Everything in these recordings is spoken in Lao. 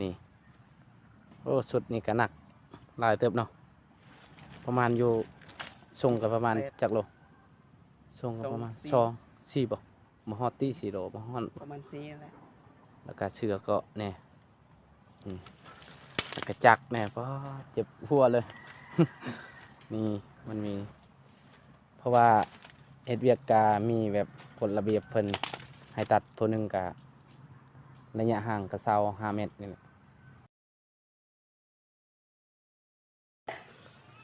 ນີ້ ໂອ້ ຊຸດນີ້ກໍໜັກຫຼາຍເຕີບເນາະ ປະມານຢູ່ ສົ່ງກໍປະມານ ແປດ ຈັກໂລ? ສົ່ງກໍປະມານ ສອງ ສີ່ ສອງ ສີ່ບໍ່? ບໍ່ຮອດຕິ ສີ່ໂລ ບໍ່ຮອດ ປະມານສີ່ນັ້ນແຫຼະ ແລ້ວກະເສື້ອເກາະແດ່ ອືມ ແລ້ວກະຈັກແດ່ ປາດ ເຈັບຫົວເລີຍ ນີ້ມັນມີ ເພາະວ່າເຮັດວຽກກະມີແບບກົດລະບຽບເພິ່ນໃຫ້ຕັດ ຜູ້ໜຶ່ງກະໄລຍະຫ່າງກະຊາວຫ້າແມັດນີ້ແຫຼະ.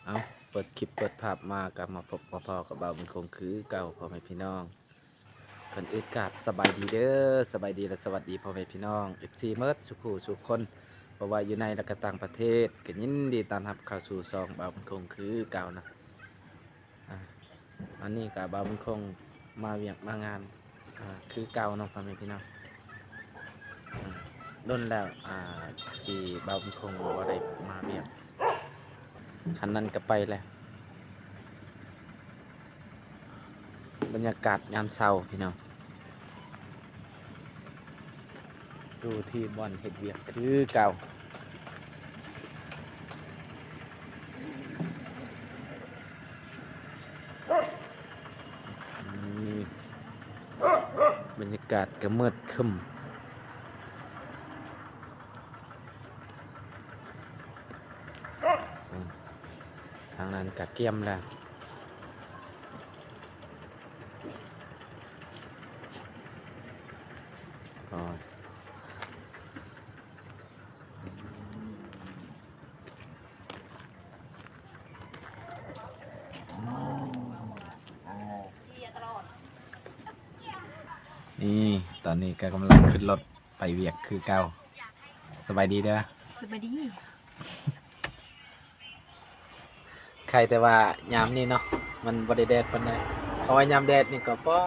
ເອົາ ເປີດຄລິບເປີດພາບມາກໍມາພົບມາພໍ້ກັບບ່າວບຸນຄົງຄືເກົ່າ ພໍ່ແມ່ພີ່ນ້ອງ ກ່ອນອື່ນກາບສະບາຍດີເດີ ສະບາຍດີ ແລະ ສະຫວັດດີພໍ່ແມ່ພີ່ນ້ອງ ເອັຟຊີ ໝົດສູ່ຜູ້ສູ່ຄົນ ບໍ່ວ່າຢູ່ໃນ ແລະ ກໍຕ່າງປະເທດ ກໍຍິນດີຕ້ອນຮັບເຂົ້າສູ່ຊ່ອງບ່າວບຸນຄົງຄືເກົ່ານະ. ອາ ອັນນີ້ກໍບ່າວບຸນຄົງມາວຽກມາງານ ອາ ຄືເກົ່າເນາະ ພໍ່ແມ່ພີ່ນ້ອງ ອາ ດົນແລ້ວ ອາ ທີ່ບ່າວບຸນຄົງບໍ່ໄດ້ມາວຽກ ຄັນນັ້ນກໍໄປແລ້ວ. ບັນຍາກາດຍາມເຊົ້າພີ່ນ້ອງ ຢູ່ທີ່ບ່ອນເຮັດວຽກຄືເກົ່າ ອືມ ບັນຍາກາດກໍມືດຄຶ້ມ ອືມ ທາງນັ້ນກໍກຽມແລ້ວ ໂອ້ຍ ນີ້ ຕອນນີ້ກໍກຳລັງຂຶ້ນລົດໄປວຽກຄືເກົ່າ. ສະບາຍດີເດີ. ສະບາຍດີ. ໄຄແຕ່ວ່າຍາມນີ້ເນາະ ມັນບໍ່ໄດ້ແດດປານໃດ ເພາະວ່າຍາມແດດນີ້ກໍ ປອ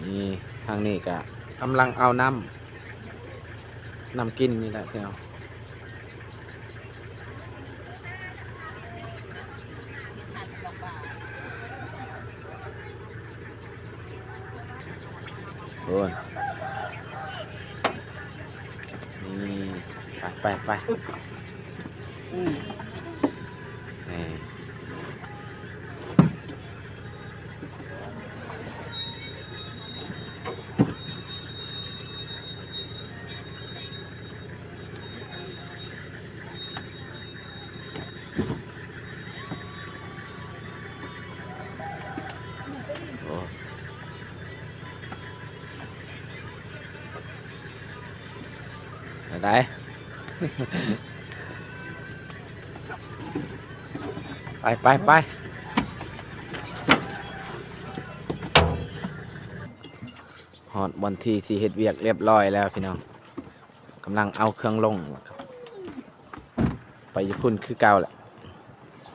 ນີ້ ທາງນີ້ກະກຳລັງເອົານ້ຳ ນ້ຳກິນນີ້ແຫຼະພີ່ນ້ອງ. ໂອ້ຍ ນີ້ ໄປ ໄປ ໄປ ອືມ ນີ້. ໂອ້ ໄດ້ ໄປ ໄປ ໄປ ຮອດບ່ອນທີ່ຊິເຮັດວຽກລຽບລ້ອຍແລ້ວພີ່ນ້ອງ ກຳລັງເອົາເຄື່ອງລົງ ໄປຢູ່ພຸ້ນຄືເກົ່າແຫຼະ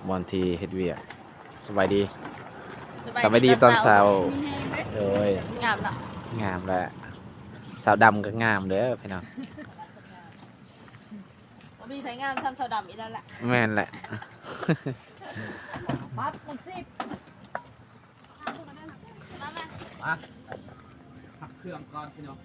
ບ່ອນທີ່ເຮັດວຽກ. ສະບາຍດີ ສະບາຍດີຕອນເຊົ້າ ມີແຮງເດີ ໂດຍ ງາມເນາະ ງາມແຫຼະ ສາວດຳກໍງາມເດີພີ່ນ້ອງ. ບໍ່ມີໃຜງາມສ່ຳສາວດຳອີກແລ້ວແຫຼະ ແມ່ນແຫຼະ ປັບມັນຊິ ມາ ພັກເຄື່ອງກ່ອນພີ່ນ້ອງ.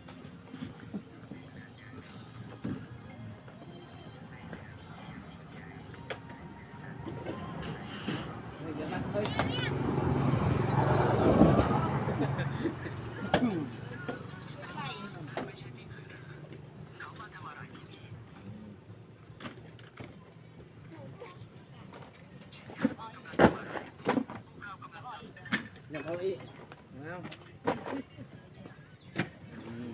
ຍັງເອົາອີກ ເອົາ ອືມ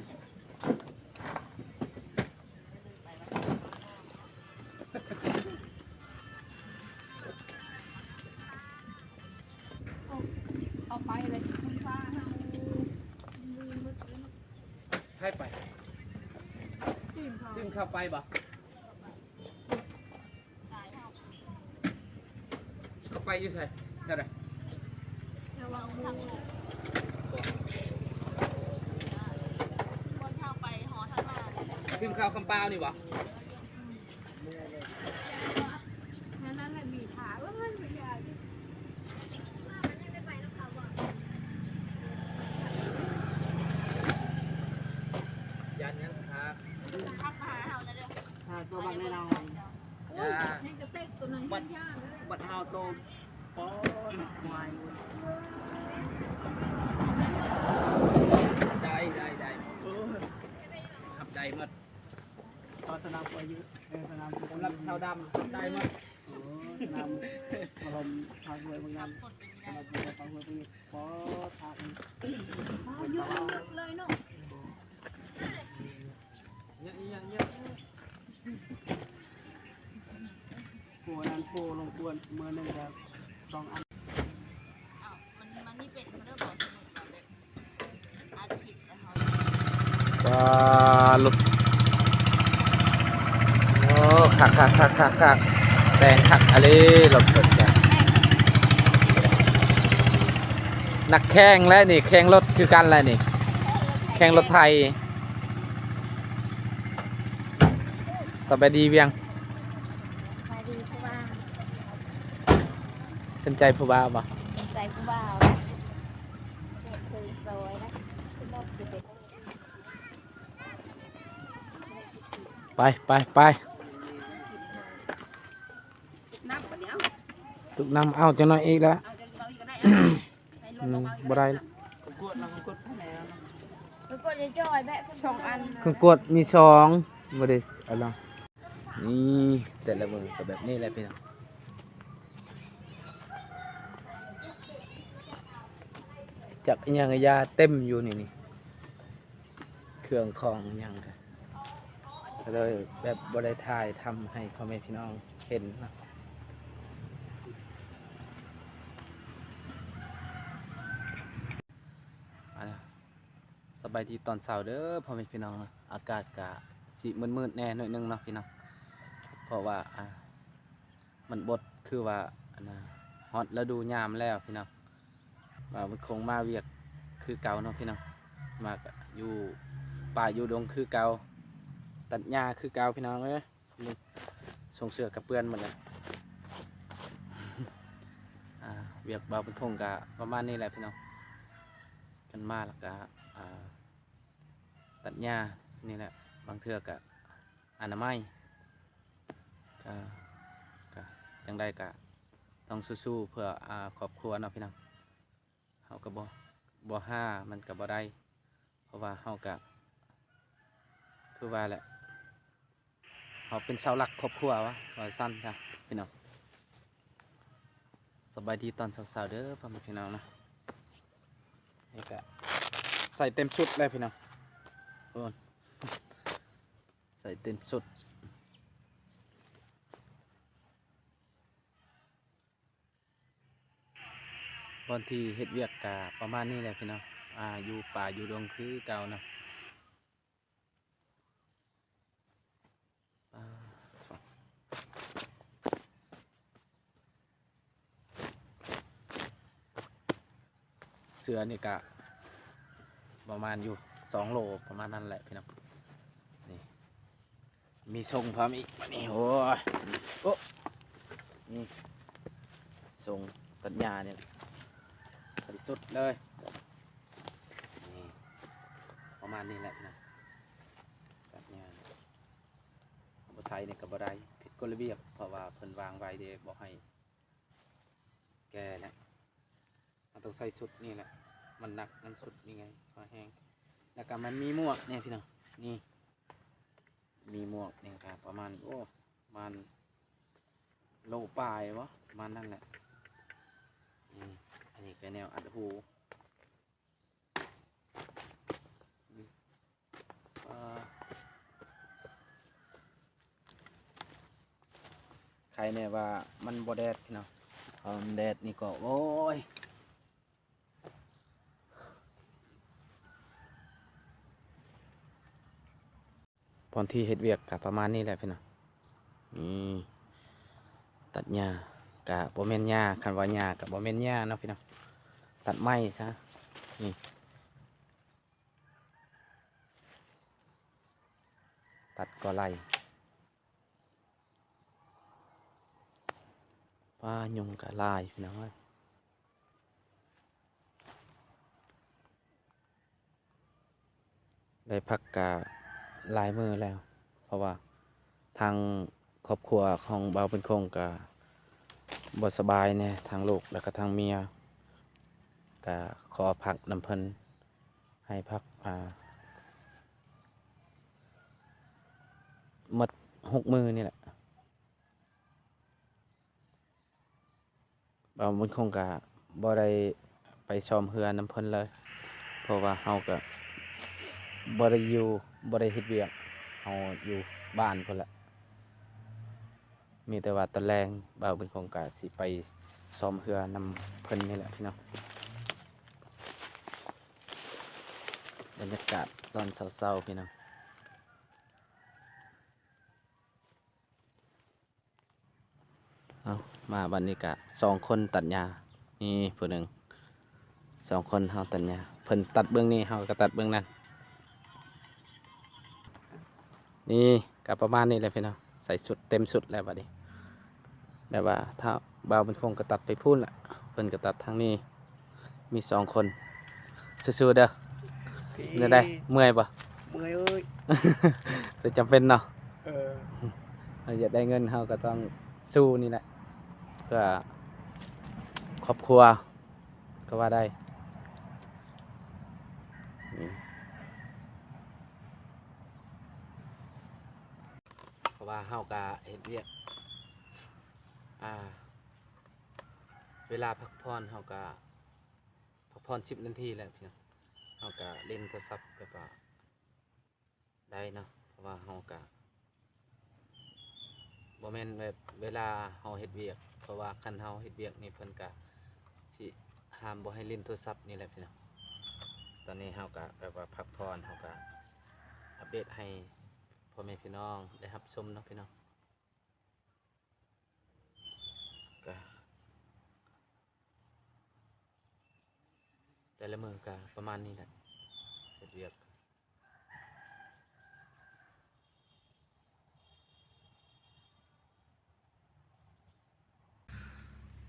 ເອົາ ເອົາໄປເລີຍ ໄປ ຕື່ມເຂົ້າໄປບໍ່? ເຂົ້າໄປຢູ່ໃສ? ແຖວໃດ? ຄືມເຂົ້າຄຳປາວນີ້ບໍ່? ນັ້ນແຫຼະ ບີຖາ ເອີຍ ມັນຍັງໄດ້ໄປນຳເຂົາບໍ່? ຢ້ານຫຍັງ? ຖ້າ ຫາຕົວບັກນ້ອຍໆ ຈ້າ ຍັງກະເຕັກໂຕນັ້ນ ບັດ ຍັງຍາກເລີຍ ບັດເຮົາໂຕ ປອດ ຄວາຍ ໄດ້ ໄດ້ ໄດ້ ໂອ້ຍ ຮັບໄດ້ໝົດ ສອນສະໜາມອາຍຸ ເອີ ສະໜາມ ສຳລັບຊາວດຳ ຮັບໄດ້ໝົດ ໂອ້ຍ ສະໜາມ ອາລົມ ພາກຫ້ວຍເມືອງງາມ ສຳລັບພາກຫ້ວຍເມືອງ ປອດ ພາກ ອາ ຢູ່ເລິກເລີຍເນາະ. ໂອ້ ອັນນັ້ນໂອ້ ລົງກວນ ມື້ໜຶ່ງກະສອງອັນ ປາ ລົດ ໂອ້ ຄັກໆໆໆໆ ແປງຄັກອະລີ ລົດເພິ່ນກະ ນັກແຂ່ງແຫຼະນີ້ ແຂ່ງລົດຄືກັນແຫຼະນີ້ ແຂ່ງລົດໄຖ. ສະບາຍດີວຽງ ສະບາຍດີຜູ້ບ່າວ ສົນໃຈຜູ້ບ່າວບໍ່? ສົນໃຈຜູ້ບ່າວ ໄປ ໄປ ໄປ ຕຸກນ້ຳ ເອົາຈັກໜ້ອຍອີກແລ້ວ. ອືມ ບໍ່ໄດ້ ເຄື່ອງກວດມີສອງ ບໍ່ໄດ້ອັນນັ້ນ ນີ້ແຕ່ລະມື້ກະແບບນີ້ແຫຼະພີ່ນ້ອງ ຈັກອີ່ຫຍັງກະຢ່າເຕັມຢູ່ນີ້ ນີ້ ເຄື່ອງຂອງຫຍັງກະ ກະເລີຍແບບບໍ່ໄດ້ຖ່າຍທຳໃຫ້ພໍ່ແມ່ພີ່ນ້ອງເຫັນເນາະ ອາ ສະບາຍດີຕອນເຊົ້າເດີພໍ່ແມ່ພີ່ນ້ອງ ອາກາດກະຊິມືດໆແດ່ໜ້ອຍໜຶ່ງເນາະພີ່ນ້ອງ ເພາະວ່າ ອາ ມັນບົດຄືວ່າ ອັນນ່າ ຮອດລະດູຍາມແລ້ວພີ່ນ້ອງ ວ່າມັນຄົງມາວຽກຄືເກົ່າເນາະພີ່ນ້ອງ ມາກະຢູ່ປ່າຢູ່ດົງຄືເກົ່າ ຕັດຫຍ້າຄືເກົ່າພີ່ນ້ອງເອີຍ ສົ່ງເສື້ອກະເປື້ອນໝົດແລ້ວ ອາ ວຽກບ່າວບຸນຄົງກະປະມານນີ້ແຫຼະພີ່ນ້ອງ ກັນມາແລ້ວກະ ອາ ຕັດຫຍ້ານີ້ແຫຼະ ບາງເທື່ອກະອະນາໄມ ກະ ກະ ຈັ່ງໃດກະຕ້ອງສູ້ໆເພື່ອ ອາ ຄອບຄົວເນາະພີ່ນ້ອງ ເຮົາກະບໍ່ ບໍ່ຫາມັນກະບໍ່ໄດ້ ເພາະວ່າເຮົາກະ ຄືວ່າແຫຼະ ເຮົາເປັນເສົາຫຼັກຄອບຄົວວະ ວ່າຊັ້ນຊະພີ່ນ້ອງ ສະບາຍດີຕອນເຊົ້າໆເດີພໍ່ແມ່ພີ່ນ້ອງເນາະ ນີ້ກະໃສ່ເຕັມຊຸດແລ້ວພີ່ນ້ອງ ໂອ້ ໃສ່ເຕັມຊຸດ. ບ່ອນທີ່ເຮັດວຽກກະປະມານນີ້ແຫຼະພີ່ນ້ອງ ອາ ຢູ່ປ່າຢູ່ດົງຄືເກົ່າເນາະ ອາ ເສື້ອນີ້ກະປະມານຢູ່ສອງໂລ ປະມານນັ້ນແຫຼະພີ່ນ້ອງ ນີ້ ມີຊົງພ້ອມອີກບາດນີ້ ໂອ້ຍ ໂອ້ ນີ້ຊົງຕັດຫຍ້ານີ້ແຫຼະ ໃສ່ຊຸດເລີຍ ນີ້ ປະມານນີ້ແຫຼະພີ່ນ້ອງ ຕັດຫຍ້າ ບໍ່ໃສ່ນີ້ກະບໍ່ໄດ້ ຜິດກົດລະບຽບ ເພາະວ່າເພິ່ນວາງໄວ້ເດ້ ບໍ່ໃຫ້ແກ່ແຫຼະ. ເຮົາຕ້ອງໃສ່ຊຸດນີ້ແຫຼະ ມັນໜັກນຳຊຸດນີ້ໄງ ພໍແຮງ ແລ້ວກະມັນມີໝວກນີ້ພີ່ນ້ອງ ນີ້ ມີໝວກນີ້ກະປະມານ ໂອ້ ປະມານໂລປາຍບໍ ປະມານນັ້ນແຫຼະ ນີ້ ອັນນີ້ກະແນວອັດຫູ ອາ ໄຄແນ່ວ່າມັນບໍ່ແດດພີ່ນ້ອງ ຖ້າມັນແດດນີ້ກໍ ໂອ້ຍ ບ່ອນທີ່ເຮັດວຽກກະປະມານນີ້ແຫຼະພີ່ນ້ອງ ນີ້ ຕັດຫຍ້າ ກະບໍ່ແມ່ນຫຍ້າ ຄັນວ່າຫຍ້າກະບໍ່ແມ່ນຫຍ້າເນາະພີ່ນ້ອງ ຕັດໄມ້ຊະ ນີ້ ຕັດກໍໄລ່ ປ້າ ຍຸງກະຫຼາຍພີ່ນ້ອງເອີຍ ໄດ້ພັກກະຫຼາຍມື້ແລ້ວ ເພາະວ່າທາງຄອບຄົວຂອງບ່າວບຸນຄົງກະບໍ່ສະບາຍແດ່ ທັງລູກແລ້ວກະທັງເມຍ ກະຂໍພັກນຳເພິ່ນ ໃຫ້ພັກ ອ່າ ໝົດຫົກມື້ນີ້ແຫຼະ. ບ່າວບຸນຄົງກະບໍ່ໄດ້ໄປຊອມເຮືອນນຳເພິ່ນເລີຍ ເພາະວ່າເຮົາກະບໍ່ໄດ້ຢູ່ ບໍ່ໄດ້ເຮັດວຽກ ເຮົາຢູ່ບ້ານພຸ້ນແຫຼະ. ມີແຕ່ວ່າຕອນແລງບ່າວບຸນຄົງກະຊິໄປຊອມເຮືອນຳເພິ່ນນີ້ແຫຼະພີ່ນ້ອງ. ບັນຍາກາດຕອນເຊົ້າໆ ພີ່ນ້ອງ. ເອົາ ມາບັດນີ້ກະສອງຄົນຕັດຫຍ້າ ນີ້ຜູ້ໜຶ່ງ ສອງຄົນເຮົາຕັດຫຍ້າ ເພິ່ນຕັດເບື້ອງນີ້ ເຮົາກະຕັດເບື້ອງນັ້ນ. ນີ້ກະປະມານນີ້ແຫຼະພີ່ນ້ອງ ໃສ່ຊຸດເຕັມຊຸດແລ້ວບັດນີ້ ແບບວ່າຖ້າບ່າວບຸນຄົງກະຕັດໄປພຸ້ນລະ ເພິ່ນກະຕັດທາງນີ້ ມີສອງຄົນ ສູ້ໆເດີ. ແນວໃດ ເມື່ອຍບໍ່? ເມື່ອຍເອີຍ ແຕ່ຈຳເປັນເນາະ. ເອີ ເຮົາຢາກໄດ້ເງິນ ເຮົາກະຕ້ອງສູ້ນີ້ແຫຼະ ເພື່ອຄອບຄົວກະວ່າໄດ້. ເພາະວ່າເຮົາກະເຮັດວຽກ ອ່າ ເວລາພັກຜ່ອນເຮົາກະພັກຜ່ອນສິບນາທີແຫຼະພີ່ນ້ອງ ເຮົາກະຫຼິ້ນໂທລະສັບແບບວ່າໄດ້ເນາະ ເພາະວ່າເຮົາກະບໍ່ແມ່ນແບບເວລາເຮົາເຮັດວຽກ ເພາະວ່າຄັນເຮົາເຮັດວຽກນີ້ເພິ່ນກະຊິຫ້າມບໍ່ໃຫ້ຫຼິ້ນໂທລະສັບນີ້ແຫຼະພີ່ນ້ອງ. ຕອນນີ້ເຮົາກະແບບວ່າພັກຜ່ອນ ເຮົາກະອັບເດດໃຫ້ພໍ່ແມ່ພີ່ນ້ອງໄດ້ຮັບຊົມເນາະພີ່ນ້ອງ. ກະແຕ່ລະມື້ກະປະມານນີ້ແຫຼະ ເຮັດວຽກ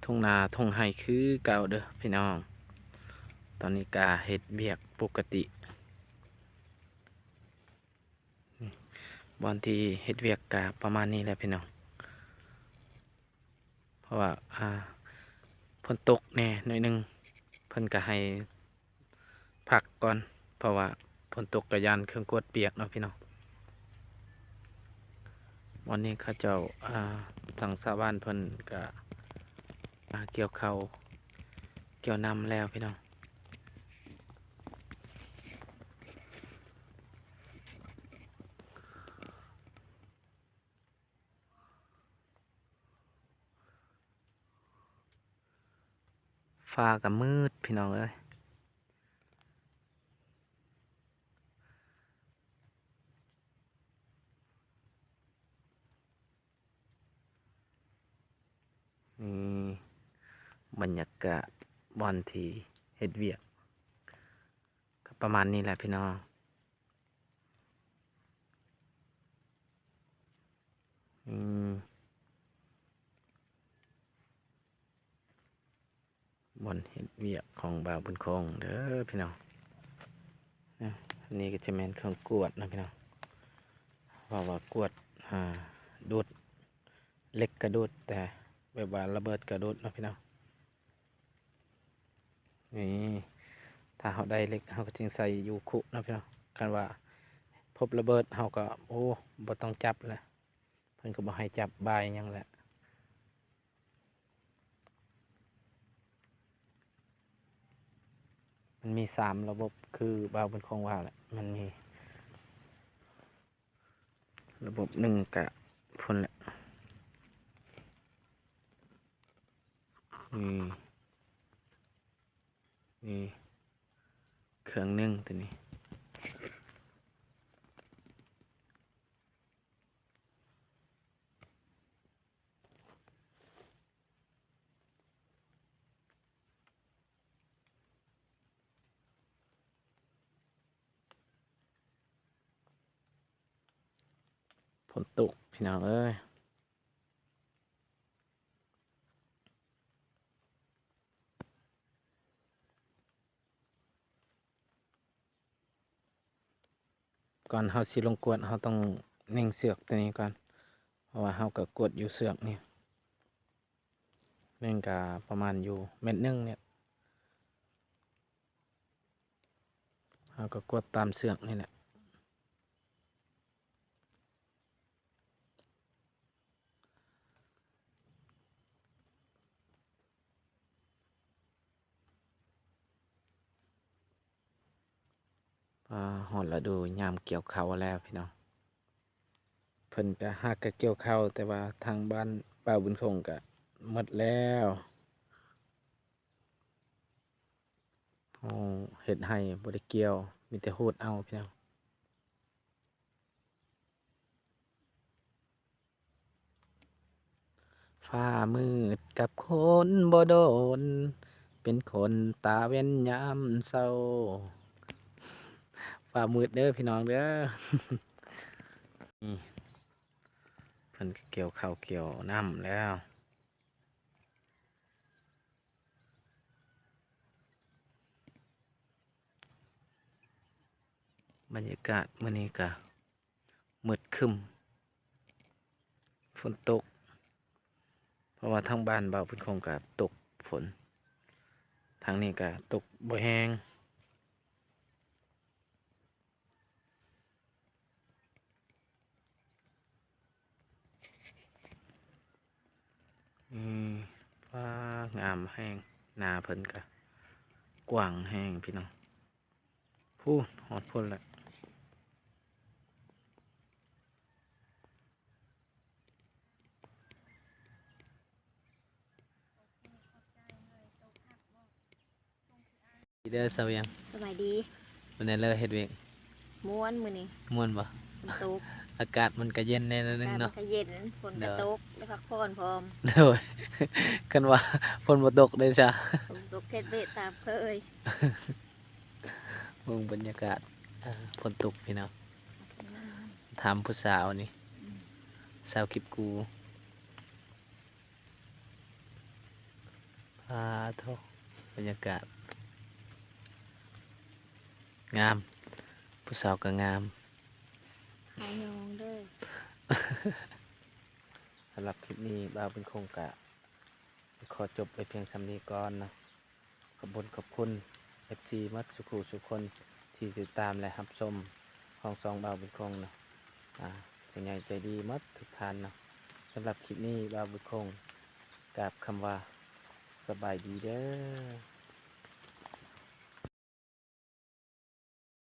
ທົ່ງນາທົ່ງໄຮ່ຄືເກົ່າເດີພີ່ນ້ອງ. ຕອນນີ້ກະເຮັດວຽກປົກກະຕິ ບ່ອນທີ່ເຮັດວຽກກະປະມານນີ້ແຫຼະພີ່ນ້ອງ ເພາະວ່າ ອ່າ ຝົນຕົກແດ່ໜ້ອຍໜຶ່ງ ເພິ່ນກະໃຫ້ພັກກ່ອນ ເພາະວ່າຝົນຕົກກະຢ້ານເຄື່ອງກວດປຽກເນາະພີ່ນ້ອງ. ບ່ອນນີ້ເຂົາເຈົ້າ ອ່າ ທາງຊາວບ້ານເພິ່ນກະ ອ່າ ກ່ຽວເຂົ້າກ່ຽວນຳແລ້ວພີ່ນ້ອງ. ຟ້າກະມືດພີ່ນ້ອງເອີຍ. ນີ້ບັນຍາກາດບ່ອນທີ່ເຮັດວຽກ ກະປະມານນີ້ແຫຼະພີ່ນ້ອງ. ອືມ ບ່ອນເຮັດວຽກຂອງບ່າວບຸນຄົງເດີພີ່ນ້ອງ. ອາ ອັນນີ້ກະຈະແມ່ນເຄື່ອງກວດເນາະພີ່ນ້ອງ ເວົ້າວ່າກວດ ອາ ດູດ ເຫຼັກກະດູດ ແຕ່ແບບວ່າລະເບີດກະດູດເນາະພີ່ນ້ອງ. ນີ້ ຖ້າເຮົາໄດ້ເຫຼັກ ເຮົາກະຈຶ່ງໃສ່ຢູ່ຄຸເນາະພີ່ນ້ອງ. ຄັນວ່າພົບລະເບີດ ເຮົາກະ ໂອ້ ບໍ່ຕ້ອງຈັບແຫຼະ ເພິ່ນກະບໍ່ໃຫ້ຈັບບາຍຫຍັງແຫຼະ. ມັນມີສາມລະບົບ ຄືບ່າວບຸນຄົງວ່າແຫຼະ ມັນມີລະບົບໜຶ່ງກະພຸ້ນແຫຼະ. ນີ້ ນີ້ ເຄື່ອງໜຶ່ງໂຕນີ້. ຝົນຕົກພີ່ນ້ອງເອີຍ. ກ່ອນເຮົາຊິລົງກວດ ເຮົາຕ້ອງ ເນັ່ງເຊືອກຕົວນີ້ກ່ອນ ເພາະວ່າເຮົາກໍກວດຢູ່ເຊືອກນີ້ ເນັ່ງກໍປະມານຢູ່ແມັດໜຶ່ງນີ້ ເຮົາກໍກວດຕາມເຊືອກນີ້ແຫຼະ. ອ່າ ຮອດລະດູຍາມກ່ຽວເຂົ້າແລ້ວພີ່ນ້ອງ ເພິ່ນກະຫາກະກ່ຽວເຂົ້າ ແຕ່ວ່າທາງບ້ານບ່າວບຸນຄົງກະໝົດແລ້ວ ໂອ້ ເຮັດໄຮ່ບໍ່ໄດ້ກ່ຽວ ມີແຕ່ຮູດເອົາພີ່ນ້ອງ. ຟ້າມືດກັບຄົນບໍ່ດົນ ເປັນຄົນຕາແວ່ນຍາມເຊົ້າ ຟ້າມືດເດີພີ່ນ້ອງເດີ ນີ້ ເພິ່ນກໍກ່ຽວເຂົ້າກ່ຽວນ້ຳແລ້ວ ບັນຍາກາດມື້ນີ້ກະ ມືດຄຶ້ມ ຝົນຕົກ ເພາະວ່າທາງບ້ານບ່າວບຸນຄົງກະຕົກຝົນ ທາງນີ້ກະຕົກບໍ່ແຮງ ອືມ ວ້າ ງາມແຮງ ນາເພິ່ນກະກວ້າງແຮງພີ່ນ້ອງ. ພຸ້ນ ຮອດພຸ້ນແຫຼະ ດີເດີສາວວຽງ ສະບາຍດີ ເປັນແນວເລີເຮັດວຽກ ມ່ວນມື້ນີ້ ມ່ວນບໍ່? ຝົນຕົກ ອາກາດມັນກະເຢັນແດ່ໜ້ອຍໜຶ່ງເນາະ ອາກາດມັນກະເຢັນ ຝົນກະຕົກ ໄດ້ພັກຜ່ອນພ້ອມ ໂດຍ ຄັນວ່າຝົນບໍ່ຕົກເດ້ຊະ ຝົນຕົກເຮັດວຽກຕາມເຄີຍ. ເບິ່ງບັນຍາກາດ ເອີ ຝົນຕົກພີ່ນ້ອງ ຖາມຜູ້ສາວນີ້ ອືມ ສາວກິບກູ ອາໂທ້ ບັນຍາກາດງາມ ຜູ້ສາວກໍງາມ ຫາຍອງເດີ. ສຳລັບຄລິບນີ້ ບ່າວບຸນຄົງກະຂໍຈົບໄວ້ພຽງສ່ຳນີ້ກ່ອນເນາະ. ຂອບຄຸນ ຂອບຄຸນ ເອັຟຊີ ໝົດສູ່ຜູ້ສູ່ຄົນທີ່ຕິດຕາມ ແລະ ຮັບຊົມຂອງຊ່ອງບ່າວບຸນຄົງເນາະ ອາ ຜູ້ໃຫຍ່ໃຈດີໝົດທຸກທ່ານເນາະ. ສຳລັບຄລິບນີ້ ບ່າວບຸນຄົງກາບຄຳວ່າ ສະບາຍດີເດີ.